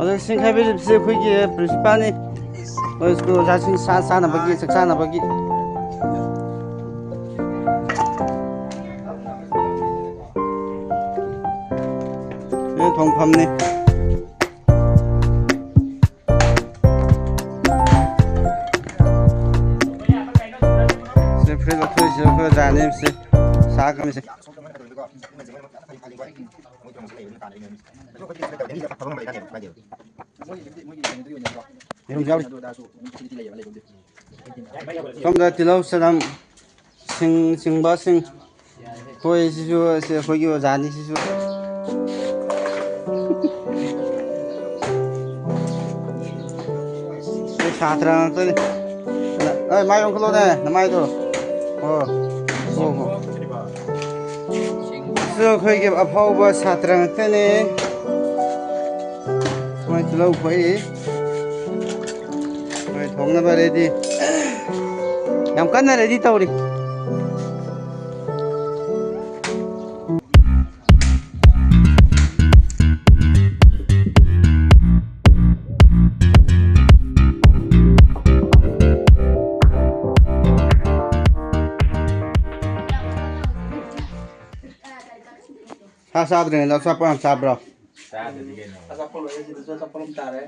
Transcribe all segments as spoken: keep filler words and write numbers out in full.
ꯍꯧꯖꯤꯛ ꯁꯤꯡ ꯈꯥꯏꯕꯤꯔꯤꯕꯁꯤ ꯑꯩꯈꯣꯏꯒꯤ ꯄ꯭ꯔꯤꯟꯁꯤꯄꯥꯜꯅꯤ꯫ ꯑꯩꯈꯣꯏ ꯁ꯭ꯀꯨꯜ ꯑꯣꯖꯥꯁꯤꯡ ꯁꯥ ꯆꯥꯅꯕꯒꯤ, ꯆꯥꯛ ꯆꯥꯅꯕꯒꯤ꯫ ꯁꯤꯅ ꯊꯣꯡꯐꯝꯅꯤ꯫ ꯁꯤ ꯐꯨꯔꯤꯠ ꯂꯧꯊꯣꯛꯏꯁꯤ ꯑꯩꯈꯣꯏ ꯑꯣꯖꯥꯅꯤ꯫ ꯁꯤ ꯁꯥ ꯀꯝꯃꯤꯁꯦ꯫ ꯌꯦꯔꯨꯝꯁꯨ ꯌꯥꯎꯔꯤ꯫ ꯁꯣꯝꯗ ꯇꯤꯜꯍꯧ, ꯆꯅꯝ, ꯁꯤꯡ ꯆꯤꯡꯕꯁꯤꯡ꯫ ꯑꯩꯈꯣꯏ ꯁꯤꯁꯨ, ꯑꯁꯤ ꯑꯩꯈꯣꯏꯒꯤ ꯑꯣꯖꯥꯅꯤ ꯁꯤꯁꯨ꯫ ꯑꯩꯈꯣꯏ ꯁꯥꯇ꯭ꯔ ꯉꯥꯛꯇꯅꯤ꯫ ꯑꯦ, ꯃꯥꯏ ꯑꯣꯟꯈꯠꯂꯣꯅꯦ, ꯅꯃꯥꯏꯗꯣ꯫ ꯑꯣ, ꯑꯣ, ꯑꯣ꯫ ꯁꯤꯁꯨ ꯑꯩꯈꯣꯏꯒꯤ ꯑꯐꯥꯎꯕ ꯁꯥꯇ꯭ꯔ ꯉꯥꯛꯇꯅꯤ꯫ ꯃꯣꯏ ꯇꯤꯜꯍꯧ ꯐꯣꯏ꯫ ꯃꯣꯏ ꯊꯣꯡꯅꯕ ꯔꯦꯗꯤ꯫ ꯌꯥꯝ ꯀꯟꯅ ꯔꯦꯗꯤ ꯇꯧꯔꯤ꯫ ꯁꯥ ꯆꯥꯗ꯭ꯔꯤꯉꯩꯗ ꯑꯆꯥꯄꯣꯠ ꯌꯥꯝ ꯆꯥꯕ꯭ꯔꯣ? ꯆꯥꯗ꯭ꯔꯗꯤ ꯀꯩꯅꯣ? ꯑꯆꯥꯄꯣꯠ ꯂꯣꯏꯔꯦ, ꯁꯤꯗꯁꯨ ꯑꯆꯥꯄꯣꯠ ꯑꯃ ꯇꯥꯔꯦ꯫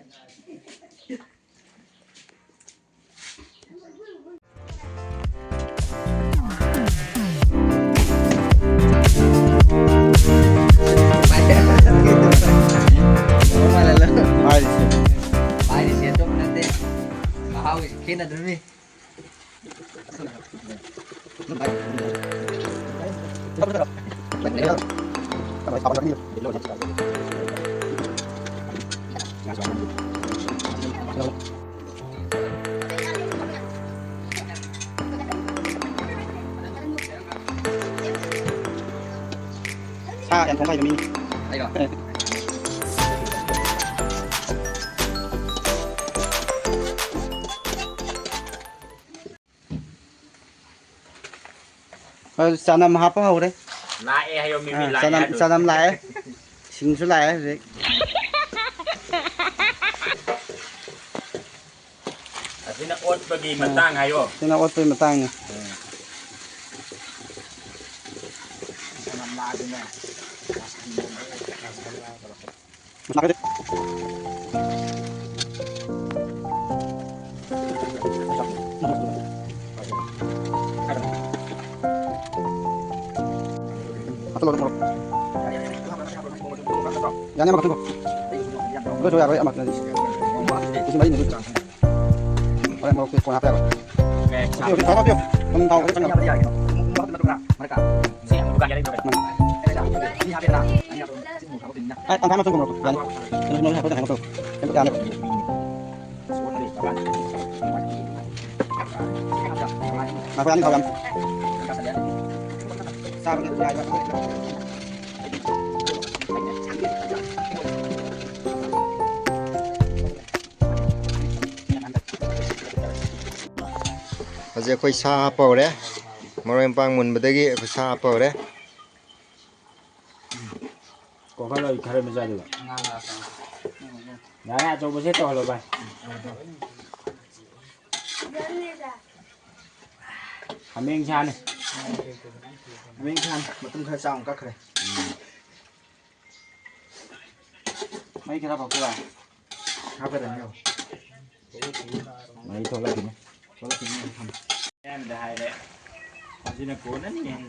ꯄꯥꯏꯔꯤꯁꯦ꯫ ꯄꯥꯏꯔꯤꯁꯦ ꯑꯇꯣꯞꯄ ꯅꯠꯇꯦ꯫ ꯃꯍꯥꯎꯁꯦ ꯈꯦꯠꯅꯗ꯭ꯔꯣꯃꯤ? ꯁꯥ ꯌꯥꯝ ꯊꯣꯡꯕ ꯍꯩꯕ ꯃꯤꯅꯤ꯫ ꯑꯩꯔꯣ? ꯑ, ꯆꯅꯝ ꯍꯥꯞꯄ ꯍꯧꯔꯦ꯫ ꯂꯥꯛꯑꯦ ꯍꯥꯏꯌꯣ, ꯃꯤꯃꯤ ꯑ, ꯂꯥꯛꯑꯦ ꯆꯅꯝ, ꯍꯥꯏꯗꯣ꯫ ꯆꯅꯝ ꯂꯥꯛꯑꯦ꯫ ꯁꯤꯡꯁꯨ ꯂꯥꯛꯑꯦ ꯍꯧꯖꯤꯛ꯫ ꯑꯣꯠꯄꯒꯤ ꯃꯇꯥꯡ ꯍꯥꯏꯌꯣ꯫ ꯁꯤꯅ ꯑꯣꯠꯄꯒꯤ ꯃꯇꯥꯡꯅꯤ꯫ ꯌꯥꯅꯤ, ꯑꯃꯈꯛꯇꯪ ꯀꯣ꯫ ꯑꯗꯨꯁꯨ ꯌꯥꯔꯣꯏ, ꯑꯃꯈꯛꯇꯪꯗꯤ꯫ ꯂꯤꯁꯤꯡ ꯃꯔꯤꯅꯤ ꯑꯗꯨ꯫ ꯍꯣꯔꯦꯟ ꯃꯣꯔꯣꯛꯇꯤ ꯀꯣꯟꯅ ꯍꯥꯞꯄ ꯌꯥꯔꯣꯏ꯫ ꯑꯣꯀꯦ꯫ ꯊꯥꯎ ꯍꯥꯞꯄꯤꯌꯨ, ꯊꯥꯎ ꯍꯥꯞꯄꯤꯌꯨ꯫ ꯑꯗꯨꯝ ꯊꯥꯎ ꯈꯤꯇꯪ ꯍꯥꯞꯄꯤꯌꯨ꯫ ꯃꯔꯛ ꯀꯥ꯫ ꯁꯤ ꯌꯥꯝ ꯗꯨꯀꯥꯟꯒꯤ ꯑꯔꯩꯕ ꯀꯩꯅꯣ꯫ ꯃꯤ ꯍꯥꯞꯄꯦꯗꯅ꯫ ꯑꯩ ꯇꯪꯈꯥꯏ ꯑꯃ ꯊꯣꯛꯄ ꯃꯣꯔꯣꯛꯇꯣ ꯌꯥꯅꯤ꯫ ꯀꯩꯅꯣ ꯁꯤꯃ ꯍꯥꯞꯄ ꯇꯪꯈꯥꯏ ꯑꯃ ꯊꯣꯛ꯫ ꯀꯩꯝꯇ ꯌꯥꯅꯤ꯫ ꯉꯥꯏꯈꯣ, ꯌꯥꯅꯤ, ꯊꯥꯎ ꯌꯥꯅꯤ꯫ ꯆꯥꯕꯗꯤ ꯑꯗꯨꯝ ꯌꯥꯏꯕ꯫ ꯍꯧꯖꯤꯛ ꯑꯩꯈꯣꯏ ꯁꯥ ꯍꯥꯞꯄ ꯍꯧꯔꯦ꯫ ꯃꯔꯣꯏ ꯃꯄꯥꯡ ꯃꯨꯟꯕꯗꯒꯤ ꯑꯩꯈꯣꯏ ꯁꯥ ꯍꯥꯞꯄ ꯍꯧꯔꯦ꯫ ꯀꯣꯡꯈꯠꯂ ꯈꯔ ꯃꯆꯥꯗꯨꯒ꯫ ꯌꯥꯔꯦ, ꯑꯆꯧꯕꯁꯦ ꯇꯧꯍꯜꯂꯣ ꯚꯥꯏ꯫ ꯍꯥꯃꯦꯡ ꯁꯥꯅꯤ꯫ ꯍꯥꯃꯦꯡ ꯁꯥꯅꯤ꯫ ꯃꯇꯨꯝ ꯈꯔ ꯆꯥꯎꯅ ꯀꯛꯈ꯭ꯔꯦ꯫ ꯃꯩ ꯈꯔ ꯐꯛꯇꯣꯏꯔꯥ? ꯍꯥꯞꯀꯗꯕꯅꯤ꯫ ꯃꯩ ꯊꯣꯛꯂꯛꯈꯤꯅꯤ꯫ ꯊꯣꯛꯂꯛꯈꯤꯅꯤ, ꯊꯝꯃꯣ꯫ ꯑꯌꯥꯝꯕꯗ ꯍꯥꯏꯔꯦ꯫ ꯃꯁꯤꯅ ꯀꯣꯟꯅꯅꯤ ꯍꯥꯏ꯫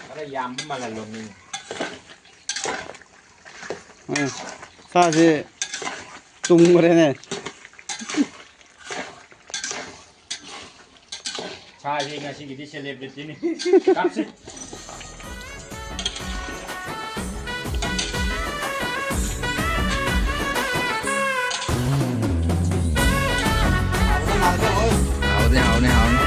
ꯈꯔ ꯌꯥꯝꯕ ꯃꯥꯜꯍꯜꯂꯣ ꯃꯤ꯫ ꯎꯝ, ꯁꯥꯁꯦ ꯇꯨꯝꯈ꯭ꯔꯦꯅꯦ꯫ ꯁꯥꯁꯦ ꯉꯁꯤꯒꯤꯗꯤ celebrityꯅꯤ꯫ ꯀꯥꯞꯁꯤ꯫ ꯍꯥꯎꯅꯤ, ꯍꯥꯎꯅꯤ, ꯍꯥꯎꯅꯤ꯫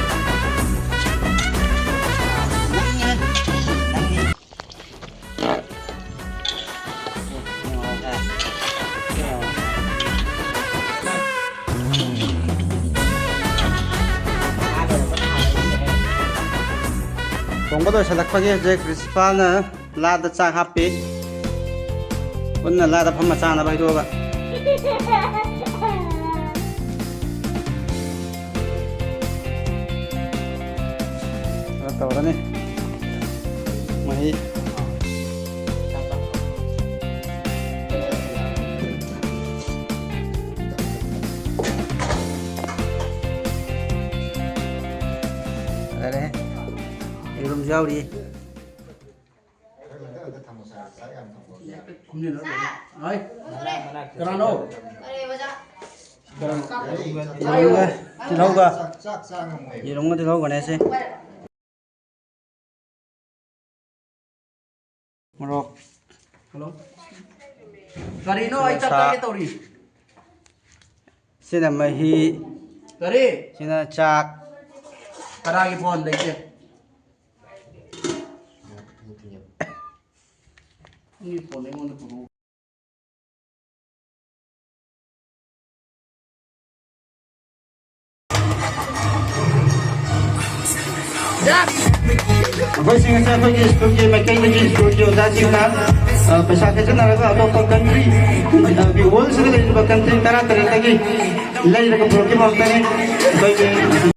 ꯊꯣꯡꯕ ꯂꯣꯏꯁꯤꯜꯂꯛꯄꯒꯤ ꯍꯧꯖꯤꯛ ꯄ꯭ꯔꯤꯟꯁꯤꯄꯥꯜꯅ ꯂꯥꯗ ꯆꯥꯛ ꯍꯥꯞꯄꯤ꯫ ꯄꯨꯟꯅ ꯂꯥꯗ ꯐꯝꯃ ꯆꯥꯅꯕ ꯍꯥꯏꯗꯣꯛꯑꯒ꯫ ꯈꯔ ꯇꯧꯔꯅꯤ꯫ ꯃꯍꯤ꯫ ꯐꯖꯔꯦ꯫ ꯌꯦꯔꯨꯝꯁꯨ ꯌꯥꯎꯔꯤ꯫ ꯀꯅꯥꯅꯣ? ꯌꯦꯔꯨꯝꯒ ꯇꯤꯜꯍꯧꯒ꯫ ꯌꯦꯔꯨꯝꯒ ꯇꯤꯜꯍꯧꯒꯅꯦ ꯁꯤ꯫ ꯃꯣꯔꯣꯛ꯫ ꯍꯜꯂꯣ꯫ ꯀꯔꯤꯅꯣ? ꯑꯩ ꯆꯥꯛ ꯆꯥꯒꯦ ꯇꯧꯔꯤ꯫ ꯁꯤꯅ ꯃꯍꯤ꯫ ꯀꯔꯤ? ꯁꯤꯅ ꯆꯥꯛ꯫ ꯀꯅꯥꯒꯤ ꯐꯣꯟ ꯂꯩꯇꯦ? ꯅꯪꯒꯤ ꯐꯣꯟ ꯑꯩꯉꯣꯟꯗ ꯄꯨꯔꯛꯑꯣ꯫ ꯃꯈꯣꯏꯁꯤꯡ ꯑꯁꯤ ꯑꯩꯈꯣꯏꯒꯤ ꯁ꯭ꯀꯨꯜꯒꯤ ꯃꯥꯏꯀꯩꯗꯒꯤ ꯁ꯭ꯀꯨꯜꯒꯤ ꯑꯣꯖꯥꯁꯤꯡꯅ, ꯑ, ꯄꯩꯁꯥ ꯈꯥꯏꯒꯠꯅꯔꯒ ꯑꯇꯣꯞꯄ ꯀꯟꯇ꯭ꯔꯤ, ꯑ, ꯒꯤ ꯋꯥꯔꯜꯁꯤꯗ ꯂꯩꯔꯤꯕ ꯀꯟꯇ꯭ꯔꯤ ꯇꯔꯥ ꯇꯔꯦꯠꯇꯒꯤ ꯂꯩꯔꯒ ꯄꯨꯔꯛꯈꯤꯕ ꯉꯥꯛꯇꯅꯤ꯫ ꯑꯩꯈꯣꯏꯒꯤ